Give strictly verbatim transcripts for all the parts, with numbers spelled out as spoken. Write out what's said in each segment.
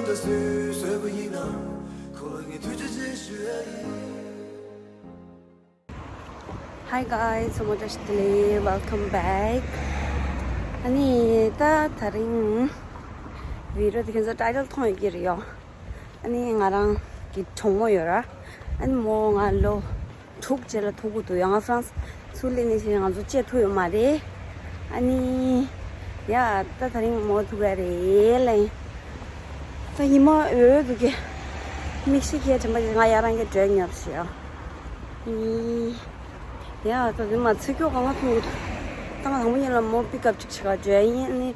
ད་སུས་བཟོས་པ་ཡིན་ན། ཁོ་ལ་ངས་ཐུགས་རྗེ་ཆེ་ཞུ་ཡ་ཡིན། Hi guys, so much today. Welcome back. ཨ་ནི་ད་དེ་རིང་བི་ཌི་ཡོ་དེ་ཁྱེད་ཚོ་ཊའི་ཊལ་མཐོང་ཡོད་ཀྱི་རེད་ཡོ། ཨ་ནི་ང་རང་གི་གྲོགས་མོ་ཡོད་ར། ཨ་ནི་མོ་ང་ལོ་དྲུག་རྗེས་ལ་ཐུག་གི་འདུག་ཡང་ཧྥ་རན་སི་ཚུར་སླེབས་ནས་ཕྱིན་ང་ཚོ་བཅད་ཐུབ་ཡོད་མ་རེད། ཨ་ནི་ཡ་ད་དེ་རིང་མོ་ཐུག་ཡ་རེད་ལེ། ད་ཉི་མ་འོད་འདུག་གི། མིག་ཤེལ་གྱི་དྲན་པ་ཅིག་ང་ཡ་རང་གི་འགྲོས་ཉོབ་ཤི་ཡ། ཡ་ད་དེ་མ་ཚིག་སྐྱོ་གང་ང་ཐུག་འདུག་ད་ང་དང་པོ་ཉིད་ལ་མོ་པིག་ཨབ་ཅིག་བྱེད་ག་འགྲོ་ཡ་ཡིན། ཨ་ནི་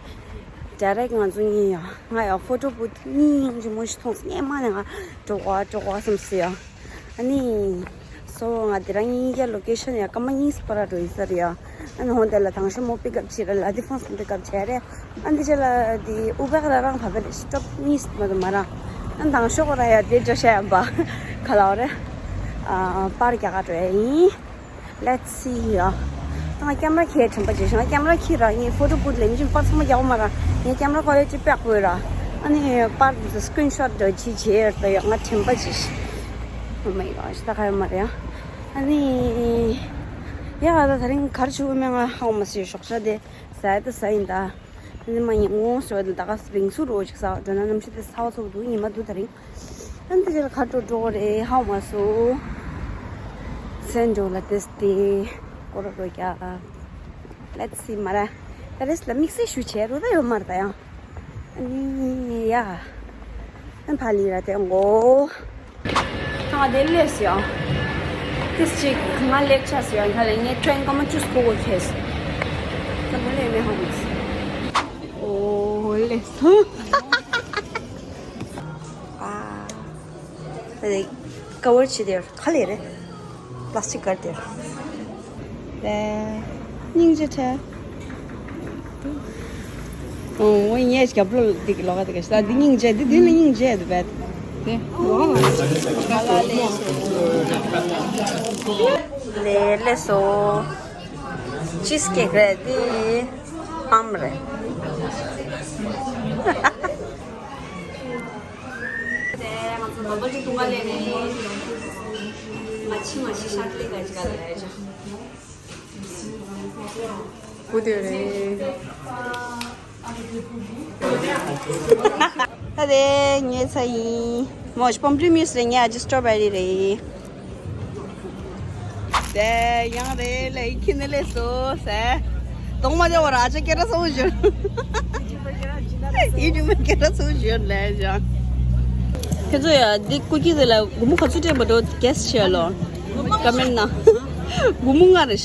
ཌའི་རེག་ང་ཚོ་གཉིས་ཡ་ང་ཡ་ཕོ་ཊོ་བུ་ཐི་གཉིས་ཡང་ཅིག་མོ་ཞིག་མཐོང་སོང་། སྔན་མ་ནས་ང་འགྲོ་ག་འགྲོ་ག་བསམ་སོང་ཡ། ཨ་ནི། སོ་ང་དེ་རང་གཉིས་ཀའི་ལོ་ཀེ་ཤན་ཡ་སྐར་མ་གཉིས་སུ་ཕར་འགྲོ་ཡིན་ས་རེད་ཡ། ཨ་ནི་ཧོན་དེ་ལ་དང་ཤོ་མོ་པིག་ཨབ་བྱེད་ར་ལ་དེ་ཧྥོན་སི་པིག་ཨབ་བྱས་རེད། ཨ་འདི་ཆ་ལ་དེ་ཨུ་བེག་ར་རང་བབས་པ་རེད། སི་ཊོབ་གཉིས་སུ་མ་དུ་མ་ར། ཨ་དང་ཤོ་གོ་ར་ཡ་དེ་འགྲོ་ཤ་ཡ་བ་ག་ལ་བ་རེད། ཨ་པར་རྒྱག་ག་འགྲོ་ཡ་ཡིན། Let's see ཡ། ད་ང་ཀེམ་ར་ཁྱེར་དྲན་པ་བརྗེད་ཤག་ཀེམ་ར་ཁྱེར་ར་ངས་ཕོ་ཊོ་བུ་ཐི་ལེན་ཅིག་པར་ཚང་མ་རྒྱག་མ་ར། ངས་ཀེམ་ར་ཁོ་རེ་ཅིག་པེག་དགོས་ར། ཨ་ནི་པར་དེ་ཚོ་སི་ཀི་རིན་ཤོ་ཊི་འདྲ་ཅིག་བྱེད་ཡོད་ད་ཡ། ང་དྲན་པ་བརྗེད་ཤག Oh my gosh ད་ག་ཡོད་མ་རེད་ཡ། ཨ་ནི་ཡ་ད་དེ་རིང་གར་ཆུ་བོ་མེ་ང་ཧ་གོ་མ་སི་ཞོག་ཤ་དེ་ཟ་ཡ་ད་ཟ་ཡིན་ད། ཨ་ནི་མ་ཉིན་ངོ་སོ་ད་ག་རིང་སུ་རོ་ཅིག་ཟ་འགྲོ་ན་གནམ་གཤིས་དེ་ཚ་བ་ཚ་བོ་འདུག་ཉི་མ་འདུག་དེ་རིང་། ཨ་འདི་ལ་ཁ་དྲོ་འགྲོ་རེད་ཧ་མ་སོ། སེན་འགྲོ་ལ་ཏེས་ཏེ། ཀོ་ར་རོ་རྒྱག Let's see མ་ར། ད་རེས་ལ་དམིགས་བསལ་ཞུ་བྱས་རོ་ད་ཡོད་མ་ར་ད་ཡང་། ཨ་ནི་ཡ། ཨ་ཕ་ལི་ར་དེ་འགོ། ཐང་དེ་ལས་སི་ཡང་། ཏེས་ཅིག་ང་ལེགས་ཆ་སི་ཡང་ཁ་ལས་ངས་ཀྲེན་ཀ་མ་ཅུས་ཁོ་གོ་ཁེས། ད་མ་ལས་མེ་ཧ་མ་སོ། ཨོ་ལས་སོ། ཨ། ད་ཀ་བར་བྱེད་དེ་ག་ལེ་རེད། པ་ལ་སི་ཅིག་གར་དེ། ལེ། སྙིང་རྗེ་ཆེ། ཨོ་ངས་རྒྱབ་ལོགས་འདི་གི་ལོགས་ཀ་དེ་ག་ཤ་འདི་སྙིང་རྗེ་འདི་འདི་ལ་སྙིང་རྗེ་འདི་བེད། དེ་ལོགས་ཀ་ལ། ལེ་ལེ་སོ། ཅིས་ཀེག་རེད་འདི། ཨམ་རེད། དེ་ང་ཚོ་ནོ་བལ་ཊི་ཐུང་ག་ལེ་ནས་མ་ཕྱི་མ་ཕྱི་ཤར་ལེ་ག་ཅི་ག་ལེ་ཅ། ཀུ་དེ་རེད། ད་དེ་ཉོས་ཚར་ཡིན། མོ་ཞིག་པོམ་ཕྲེ་མིས་རེད། ངས་ཨ་ཅི་སི་ཊོ་བེ་རི་རེད། དེ་ཡང་རེད་ལེ་ཁྱི་ནི་ལེ་སོ་ཟེ། གདོང་མ་བྱ་བ་ར་ཅ་སྐད་ར་སོ་བཞིན། ཡིད་འགྱུར་མ་སྐད་ར་སོ་བཞིན་ལེ་བཞིན། ཁྱེད་ཚོ་ཡ་འདི་ཀུ་ཀི་དེ་ལ་སྒོར་མོ་ག་ཚོད་སྤྲད་པ་འགྲོ་གེ་སི་བྱས་ལོ། ཀ་མེན་ན། སྒོར་མོ་ལྔ་རེད།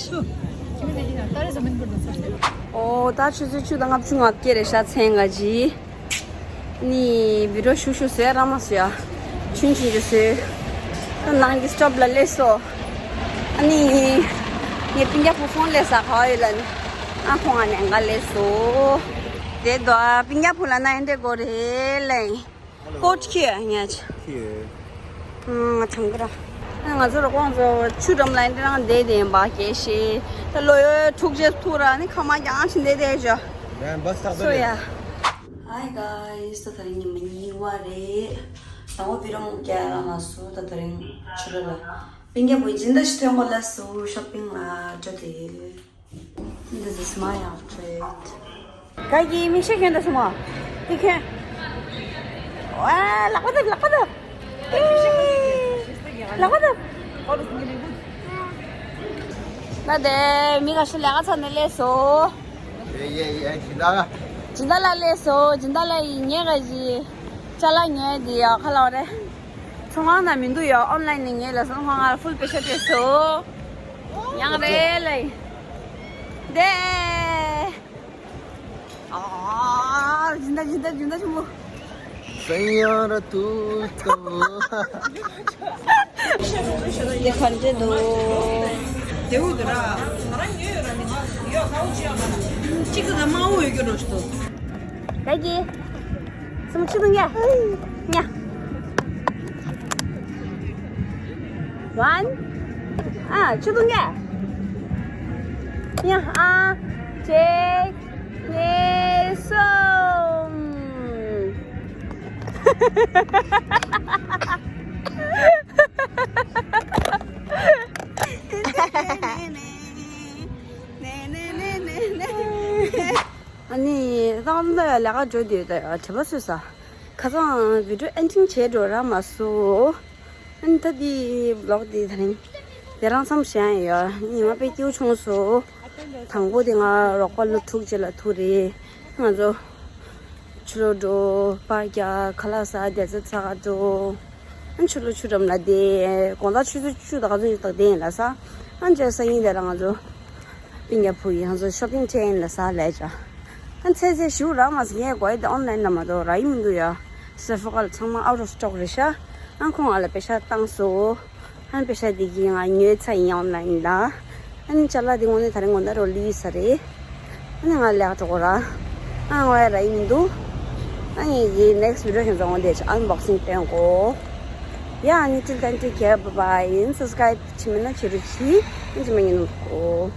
ཨོ་ད་ཆུ་ཚོད་བཅུ་དང་ལྔ་བཅུ་ང་བརྒྱད་རེད་ཤག་མཚན་ག་ཅི། ནི་བི་ཌི་ཡོ་ཞུ་ཞུ་བཟོས་ར་མ་བཟོས་ཡ། ཆུན་ཆུན་གྱི་བཟོས། ད་ནང་གི་སི་ཊོབ་ལ་སླེབས་སོ། ཨ་ནི། ངས་སྤུན་ཀྱག་བུ་ཕོན་སླེབས་ས་ག་བ་ཡོད་ལ་ནི། ཨ་ཁོང་ཨ་ནེ་ང་སླེབས་སོ། དེ་དོ་ཨ་སྤུན་ཀྱག་བུ་ལ་ན་ཨེ་འདྲས་དགོས་རེད་ལེ། ཀོ་ཅི་ཁྱི་ཡ་ཉ་ཅི། ཁྱི་ཡོད། ང་ཚང་གི་ར། ང་ཚོ་ར་ཁོང་ཚོ་ཆུ་འགྲམ་ལ་ཨེ་འདྲས་རང་བསྡད་བསྡད་ཡིན་པ་སྐད་ཤེས། ད་ལོ་ཡོད་འཁྲུག་ཆེ་ཐུག་ར་ནི་ཁ་མ་རྒྱང་ཕྱིན་བསྡད་བསྡད་ཞོ། ཡང་བ་སྟག་སོ་ཡ། Hi guys ད་དེ་རིང་ཉི་མ་གཉིས་པ་རེད། དང་པོ་བི་ར་མུག་རྒྱག་ར་མ་སུ་ད་དེ་རིང་ཕྱི་ལོ་ལ། སྤུན་ཀྱག་བུ་སྦྱིན་བདག་ཞིག་ཐོན་གོ་ལ་སུ་ཤོ་པིང་ལ་འགྲོ་དེ། This is my outfit. ག་གི་མིག་ཤེལ་གྱོན་དང་སོང་མ། འདི་གྱོན། ཨ། ལག་པ་བརྡབ་ལག་པ་བརྡབ། ལག་པ་བརྡབ། ད་དེ་མི་ཁ་ཤས་ལས་ཀ་ཚར་ནས་སླེབས་སོ། ཡེ་ཡེ་ཡེ་སྦྱིན་བདག་སྦྱིན་བདག་ལགས་སླེབས་སོ། སྦྱིན་བདག་ལགས་ཡིན་ཉེ་ག་ཞིག་ཅ་ལག་ཉོས་འདི་ཡ་ཁ་ལོ་རེད། ཚོང་ཁང་ནང་མི་འདུག་ཡ། ཨོན་ལན་ནས་ཉོས་ལ་ཚོང་ཁང་ང་ཕུལ་པེ་ཤ་སྤྲད་སོ། ཡང་རེད་ལེ། དེ། ཨ། སྦྱིན་བདག་སྦྱིན་བདག་སྦྱིན་བདག་ཆེན་པོ། སང་ཡང་ར་ཏུ་ཏུ། དེ་ག་འདྲ་འདུག་དེའུ་དེ་ར། ང་རང་ཉོས་ཡོད་ར་ནི་ང་ཡོད་ཁ་བོ་ཅི་ཡང་མ་ན། གཅིག་ཏུ་ད་དམར་པོ་ཡོད་རྒྱུ་རོ་ཞིག་འདུག་ད་གི། སུམ་ཆུ་དུང་ག་ཉ། One. ཨ། ཆུ་དུང་ག་ཉ། ཨ། གཅིག་གཉིས། གསུམ། ཨ་ནི་ད་ལྟ་ལས་ཀ་འགྲོ་དུས་ད་བྲེལ་བ་ཚོས་ས་ཁ་སང་བི་ཌིའོ་ཨེ་ཌི་ཊིང་བྱས་འགྲོ་རག་མ་སོང་། ཨ་ནི་ད་འདི་ཝི་ལོག་འདི་དེ་རིང་དེ་རང་མཚམས་བཞག་ཡོད། ཉི་མ་དཔེ་སྐྱིད་པོ་བྱུང་སོང་། དང་པོ་དེ་ང་རོགས་པ་ལོ་དྲུག་རྗེས་ལ་ཐུག་རེད། ང་ཚོ་ཕྱི་ལོགས་འགྲོ། པར་རྒྱག་ཁ་ལག་ཟ། བདེ་རྩ་ཚ་ག་འགྲོ། ཨ་ནི་ཕྱི་ལོགས་ཆུ་འགྲམ་ལ་བསྡད། དགོང་དག་ཆུ་ཚོད་བཅུ་དང་ག་ཚོད་ཅིག་དང་བསྡད་ཡིན་ལ་ས། ཨ་ནི་སང་ཉིན་དེ་ལ་ང་ཚོ་སྤུན་ཀྱག་བུ་ཡིན། ང་ཚོ་ཤོ་པིང་བྱས་ཡིན་ལ་ས་ལས་བྱ། ཨ་ནི་ཚེ་ཚེ་ཞུ་རག་མ་སོང་། ངས་གོ་ཡ་དེ་ཨོན་ལན་ལ་མ་གཏོགས་རག་གི་མི་འདུག་ཡ། སེ་ཕོ་ཀལ་ཚང་མ་out of stock རེད་ཤག་ཨ་ནི་ཁོང་ང་ལ་པེ་ཤག་བཏང་སོང་། ཨ་ནི་པེ་ཤག་འདི་གིས་ང་ཉོས་ཚར་ཡིན་ཨོན་ལན་ལ། ཨ་ནི་ཅ་ལག་འདི་དངོས་གནས་ད་རིང་དགོང་དག་རོ་ལི་ས་རེད། ཨ་ནི་ང་ལས་ཀ་འགྲོ་དགོས་ར། ཨ་ང་ཡ་རག་གི་མི་འདུག་ཨ་ནི་ངའི་next video ཞིག་བཟོ་འོང་དེ་ཆ་unboxing སྟོན་གོ། Yeah, until then, take care, bye bye. ཨ་ནི་subscribe བྱེད་མེད་ན་བྱེད་རོགས་གྱིས། ཨ་ནི་ཅི་མ་ཉིན་ནོ་གོ།